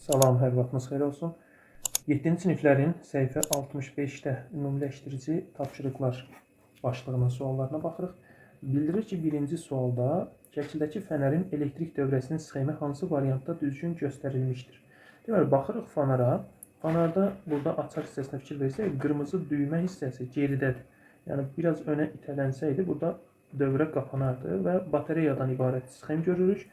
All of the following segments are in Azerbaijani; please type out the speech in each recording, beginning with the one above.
Salam, hər vaxtınız xeyir olsun. 7-ci siniflərin səhifə 65-də ümumiləşdirici tapşırıqlar başlığına suallarına baxırıq. Bildirir ki, birinci sualda şəkildəki fənərin elektrik dövrəsinin sxemi hansı variantda düzgün göstərilmişdir? Deməli, baxırıq fanara. Fanarda burada açar hissəsinə fikir versək, qırmızı düymə hissəsi geridədir. Yəni, biraz önə itələnsəydi, burada dövrə qapanardı və batareyadan ibarət sxem görürük.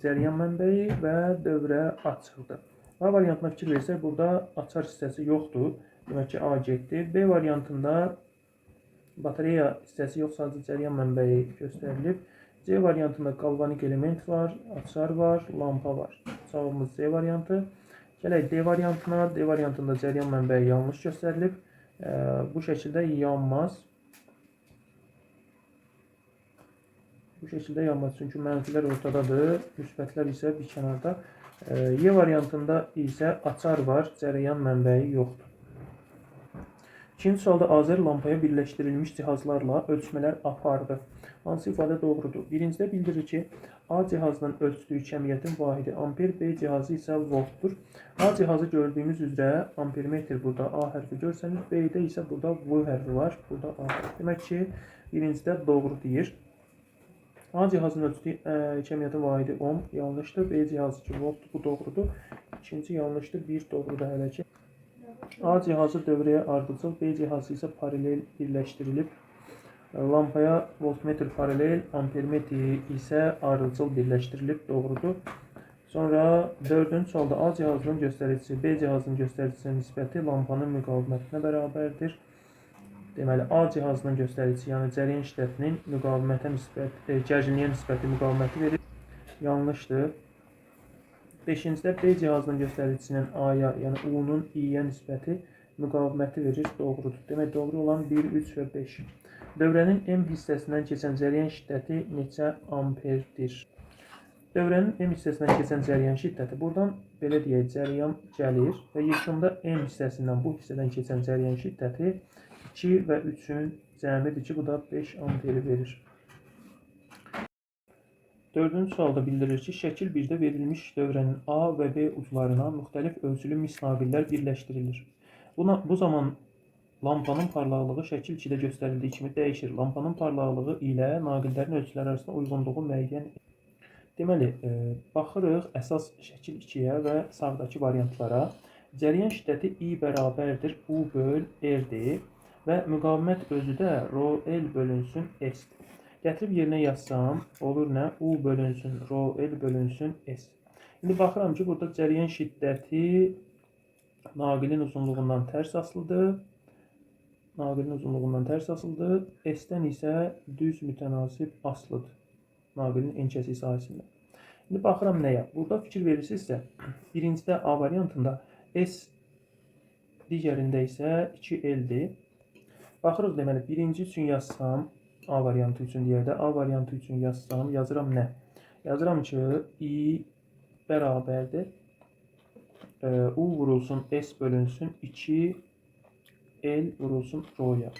Cəryan mənbəyi və dövrə açıldı. A variantına fikir versək, burada açar hissəsi yoxdur. Demək ki, A getdi. B variantında batareya hissəsi yox, sadəcə cəryan mənbəyi göstərilib. C variantında galvanik element var, açar var, lampa var. Cavabımız C variantı. Gələk D variantına. D variantında cəryan mənbəyi yanlış göstərilib. Bu şəkildə yanmaz. Bu şəkildə yanmaz. Çünki mənfilər ortadadır, müsbətlər isə bir kənarda. Y variantında isə açar var, cərəyan mənbəyi yoxdur. İkinci sualda Azər lampaya birləşdirilmiş cihazlarla ölçmələr apardı. Hansı ifadə doğrudur? Birincidə bildirir ki, A cihazının ölçdüyü kəmiyyətin vahidi amper, B cihazı isə voltdur. A cihazı gördüyümüz üzrə ampermetr burada A hərfi görsənir, B-də isə burada V hərfi var, burada A hərfi. Demək ki, birincidə doğru deyir. A cihazının ölçdüyü kəmiyyətin vahidi ohm yanlışdır. B cihazı ki volt, bu doğrudur. İkinci yanlışdır, bir doğrudur hələ ki. A cihazı dövrəyə ardıcıl, B cihazı isə paralel birləşdirilib. Lampaya voltmetr paralel, ampermetr isə ardıcıl birləşdirilib, doğrudur. Sonra dördüncü sualda A cihazının göstəricisi B cihazının göstəricisinin nisbəti lampanın müqavimətinə bərabərdir. Deməli, A cihazının göstəricisi, yəni cəryan şiddətinin müqavimətə nisbət, gərginliyə nisbəti müqaviməti verir. Yanlışdır. Beşincidə B cihazının göstəricisinin A-ya, yəni U-nun I-yə nisbəti müqaviməti verir. Doğrudur. Demək, doğru olan 1, 3 və 5. Dövrənin M hissəsindən keçən cəryan şiddəti neçə amperdir? Dövrənin M hissəsindən keçən cəryan şiddəti. Buradan belə deyək, cəryan gəlir və yekunda M hissəsindən bu hissədən keçən cəryan şiddəti 2 və 3-ün cəmidir ki, bu da 5 amperi verir. Dördüncü sualda bildirir ki, şəkil 1-də verilmiş dövrənin A və B uclarına müxtəlif ölçülü mis naqillər birləşdirilir. Bu zaman lampanın parlaqlığı şəkil 2-də göstərildiyi kimi dəyişir. Lampanın parlaqlığı ilə naqillərin ölçüləri arasında uyğunluğu müəyyən. Deməli, baxırıq əsas şəkil 2-yə və sağdakı variantlara. Cəryan şiddəti I bərabərdir U böl R-dir və müqavimət özü də rho L bölünsün S-dir. Gətirib yerinə yazsam, olur nə? U bölünsün rho L bölünsün S. İndi baxıram ki, burada cəryan şiddəti naqilin uzunluğundan tərs asılıdır. Naqilin uzunluğundan tərs asılıdır. S-dən isə düz mütənasib asılıdır. Naqilin en kəsiyi sahəsində. İndi baxıram nəyə? Burada fikir verirsinizsə, birincidə A variantında S, digərində isə 2L-dir. Baxırıq deməli, birinci üçün yazsam, A variantı üçün deyək də, A variantı üçün yazsam, yazıram nə? Yazıram ki, I bərabərdir. U vurulsun S bölünsün 2 L vurulsun Rho-ya.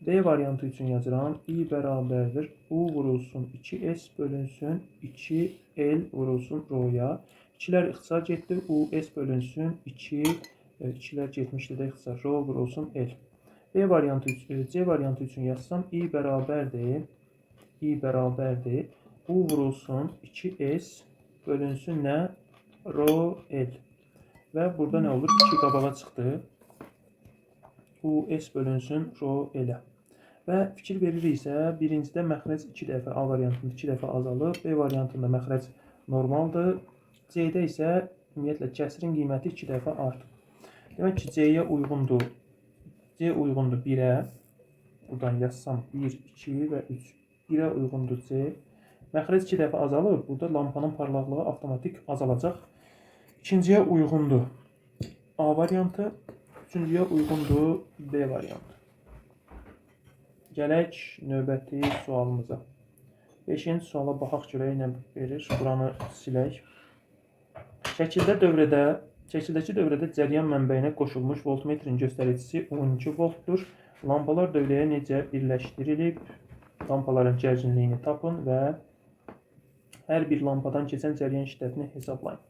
B variantı üçün yazıram. I bərabərdir. U vurulsun 2S bölünsün 2L vurulsun Rho-ya. 2-lər ixtisar getdi. U S bölünsün 2, 2-lər getmişdi də ixtisar. Rho vurulsun L. B variantı, C variantı üçün yazsam I bərabərdir. I bərabərdir. U vurulsun 2S bölünsün nə? Rho L. Və burada nə olur? 2 qabağa çıxdı. U S bölünsün rho L-ə. Və fikir veririksə, birincidə məxrəc 2 dəfə A variantında 2 dəfə azalıb, B variantında məxrəc normaldır. C-də isə ümumiyyətlə kəsirin qiyməti 2 dəfə artıb. Demək ki, C-yə uyğundur. C uyğundur 1-ə. Buradan yazsam 1, 2 və 3. 1-ə uyğundur C. Məxrəc 2 dəfə azalır. Burada lampanın parlaqlığı avtomatik azalacaq. İkinciyə uyğundur A variantı. Üçüncüyə uyğundur B variantı. Gələk növbəti sualımıza. Beşinci suala baxaq görək nə verir. Buranı silək. Şəkildəki dövrədə cəryan mənbəyinə qoşulmuş voltmetrin göstəricisi 12 voltdur. Lampalar dövrəyə necə birləşdirilib? Lampaların gərginliyini tapın və hər bir lampadan keçən cəryan şiddətini hesablayın.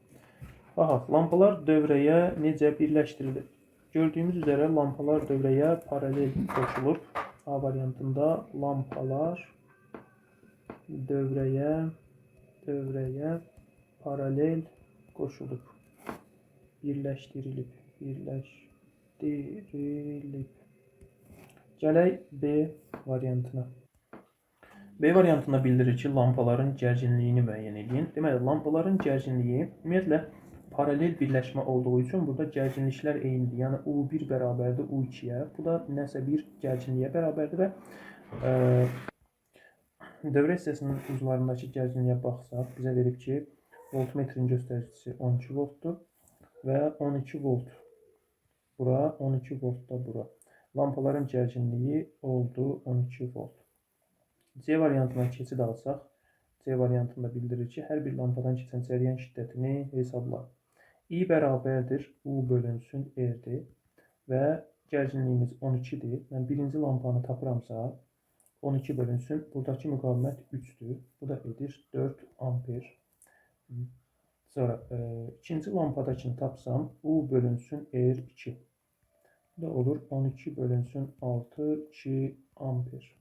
Baxaq, lampalar dövrəyə necə birləşdirilir? Gördüyümüz üzrə lampalar dövrəyə paralel qoşulub. A variantında lampalar dövrəyə paralel qoşulub. Birləşdirilib. Gələk B variantına. B variantında bildirir ki, lampaların gərginliyini müəyyən edin. Deməli, lampaların gərginliyi ümumiyyətlə paralel birləşmə olduğu üçün burada gərginliklər eynidir. Yəni U1 bərabərdir U2-yə. Bu da nəsə bir gərginliyə bərabərdir və dövrə hissəsinin uclarındakı gərginliyə baxsaq, bizə verib ki, voltmetrin göstəricisi 12 voltdur və 12 volt bura, 12 volt da bura. Lampaların gərginliyi oldu 12 volt. C variantına keçid alsaq, C variantında bildirir ki, hər bir lampadan keçən cəryan şiddətini hesabla. I bərabərdir U bölünsün R-dir və gərginliyimiz 12-dir. Mən birinci lampanı tapıramsa, 12 bölünsün. Buradakı müqavimət 3-dür. Bu da edir 4 amper. Sonra ikinci lampadakını tapsam, U bölünsün R2. Bu da olur 12 bölünsün 6, 2 amper.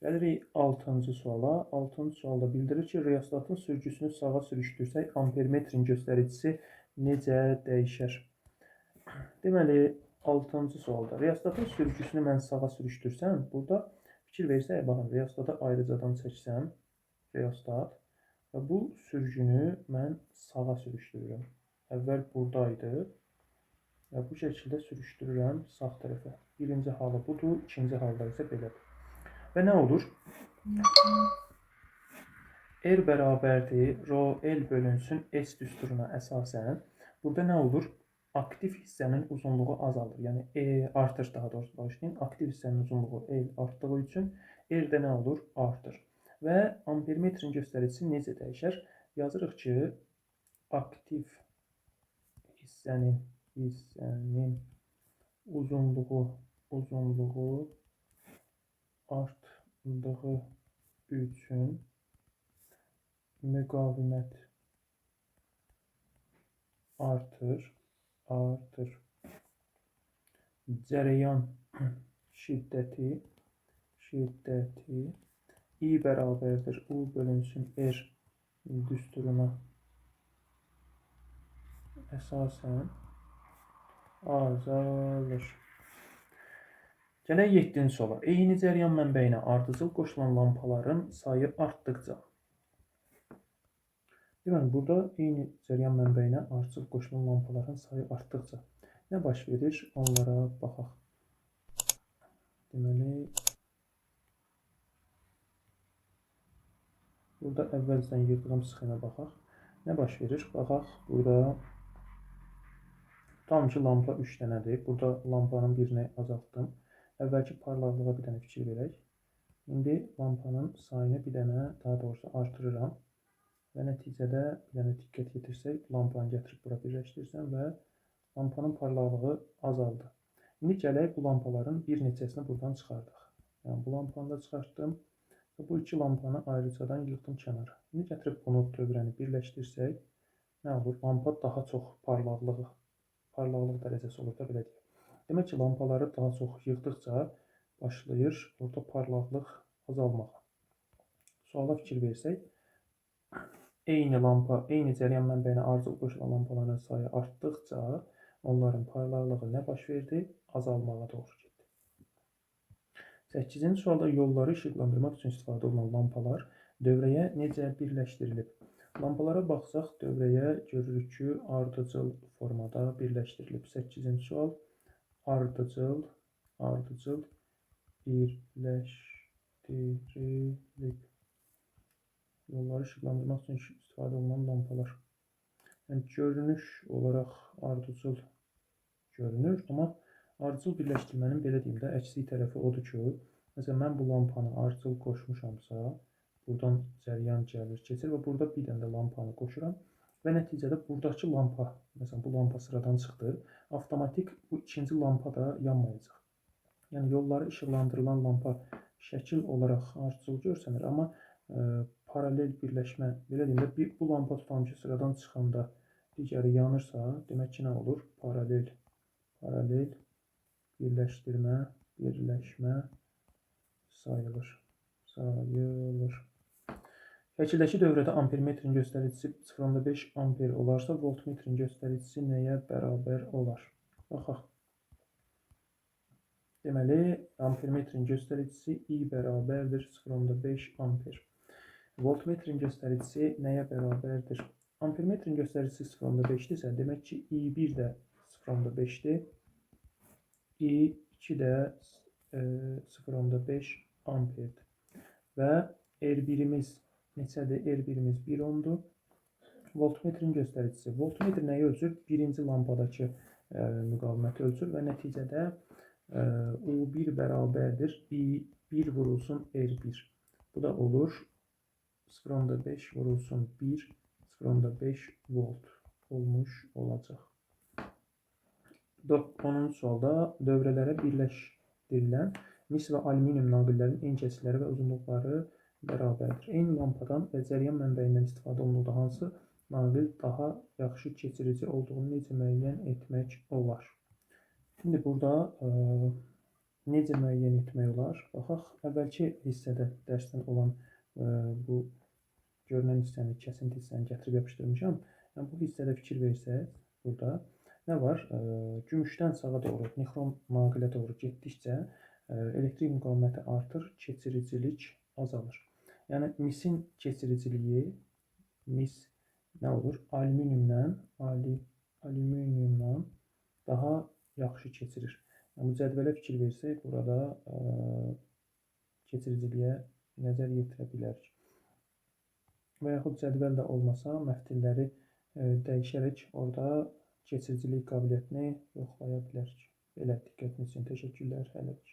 Gəlirik 6-cı suala. 6-cı sualda bildirir ki, reostatın sürgüsünü sağa sürüşdürsək, ampermetrin göstəricisi necə dəyişər? Deməli, 6-cı sualda reostatın sürgüsünü mən sağa sürüşdürsəm, burada fikir versək, baxın, reostatı ayrıcadan çəksəm, reostat və bu sürgünü mən sağa sürüşdürürəm. Əvvəl buradaydı və bu şəkildə sürüşdürürəm sağ tərəfə. Birinci halı budur, ikinci halda isə belədir. Və nə olur? R bərabərdir rho L bölünsün S düsturuna əsasən. Burada nə olur? Aktiv hissənin uzunluğu azalır. Yəni E artır, daha doğrusu bağışlayın. Aktiv hissənin uzunluğu L artdığı üçün R də nə olur? Artır. Və ampermetrin göstəricisi necə dəyişər? Yazırıq ki, aktiv hissənin uzunluğu artdığı üçün müqavimət artır. Cərəyan şiddəti I bərabərdir U bölünsün R düsturuna əsasən azalır. Gələk 7-ci suala. Eyni cəryan mənbəyinə ardıcıl qoşulan lampaların sayı artdıqca. Deməli, burada eyni cəryan mənbəyinə ardıcıl qoşulan lampaların sayı artdıqca nə baş verir? Onlara baxaq. Deməli, burada əvvəlcədən yığdığım sxemə baxaq. Nə baş verir? Baxaq, burada tutalım ki, lampa 3 dənədir. Burada lampanın birini azaltdım. Əvvəlki parlaqlığa bir dənə fikir verək. İndi lampanın sayını bir dənə, daha doğrusu artırıram. Və nəticədə bir dənə diqqət yetirsək, lampanı gətirib bura birləşdirsəm və lampanın parlaqlığı azaldı. İndi gələk bu lampaların bir neçəsini buradan çıxardaq. Yəni, bu lampanı da çıxartdım və bu iki lampanı ayrıcadan yığdım kənara. İndi gətirib bunu dövrəni birləşdirsək, nə olur? Lampa daha çox parlaqlıq dərəcəsi olur da, belə deyək. Demək ki, lampaları daha çox yığdıqca başlayır orada parlaqlıq azalmağa. Suala fikir versək, eyni lampa, eyni cəryan mənbəyinə ardıcıl qoşulan lampaların sayı artdıqca onların parlaqlığı nə baş verdi? Azalmağa doğru getdi. 8-ci sualda yolları işıqlandırmaq üçün istifadə olunan lampalar dövrəyə necə birləşdirilib? Lampalara baxsaq, dövrəyə görürük ki, ardıcıl formada birləşdirilib. 8-ci sual ardıcıl birləşdirilib. Yolları işıqlandırmaq üçün istifadə olunan lampalar. Yəni, görünüş olaraq ardıcıl görünür, amma ardıcıl birləşdirmənin, belə deyim də, əksik tərəfi odur ki, məsələn, mən bu lampanı ardıcıl qoşmuşamsa, buradan cəryan gəlir, keçir və burada bir dənə də lampanı qoşuram və nəticədə buradakı lampa, məsələn, bu lampa sıradan çıxdı, avtomatik bu ikinci lampa da yanmayacaq. Yəni, yolları işıqlandırılan lampa şəkil olaraq ardıcıl görsənir, amma Paralel birləşmə, belə deyim də, bu lampa tutalım ki, sıradan çıxanda digəri yanırsa, demək ki, nə olur? Paralel birləşdirmə, birləşmə sayılır. Şəkildəki dövrədə ampermetrin göstəricisi 0,5 amper olarsa, voltmetrin göstəricisi nəyə bərabər olar? Baxaq. Deməli, ampermetrin göstəricisi I bərabərdir 0,5 amper. Voltmetrin göstəricisi nəyə bərabərdir? Ampermetrin göstəricisi 0,5-dirsə, demək ki, I1 də 0,5-dir. I2 də 0,5 amperdir. Və R1-imiz neçədir? R1-imiz 1 ohmdur. Voltmetrin göstəricisi. Voltmetr nəyi ölçür? Birinci lampadakı müqaviməti ölçür və nəticədə U1 bərabərdir I1 vurulsun R1. Bu da olur 0,5 vurulsun 1, 0,5 volt olmuş olacaq. 10-cu sualda dövrələrə birləşdirilən mis və alüminium naqillərinin en kəsiləri və uzunluqları bərabərdir. Eyni lampadan və cəryan mənbəyindən istifadə olunduqda hansı naqil daha yaxşı keçirici olduğunu necə müəyyən etmək olar? Şimdi burada necə müəyyən etmək olar? Baxaq, əvvəlki hissədə dərsdən olan bu görünən hissəni, kəsinti hissəni gətirib yapışdırmışam. Yəni, bu hissədə fikir versək, burada nə var? Gümüşdən sağa doğru, nixrom naqilə doğru getdikcə elektrik müqaviməti artır, keçiricilik azalır. Yəni, misin keçiriciliyi, mis nə olur? Alüminiumdan daha yaxşı keçirir. Yəni, bu cədvələ fikir versək, burada keçiriciliyə nəzər yetirə bilərik. Və yaxud cədvəl də olmasa, məftilləri dəyişərək orada keçiricilik qabiliyyətini yoxlaya bilərik. Belə, diqqətiniz üçün təşəkkürlər. Hələlik.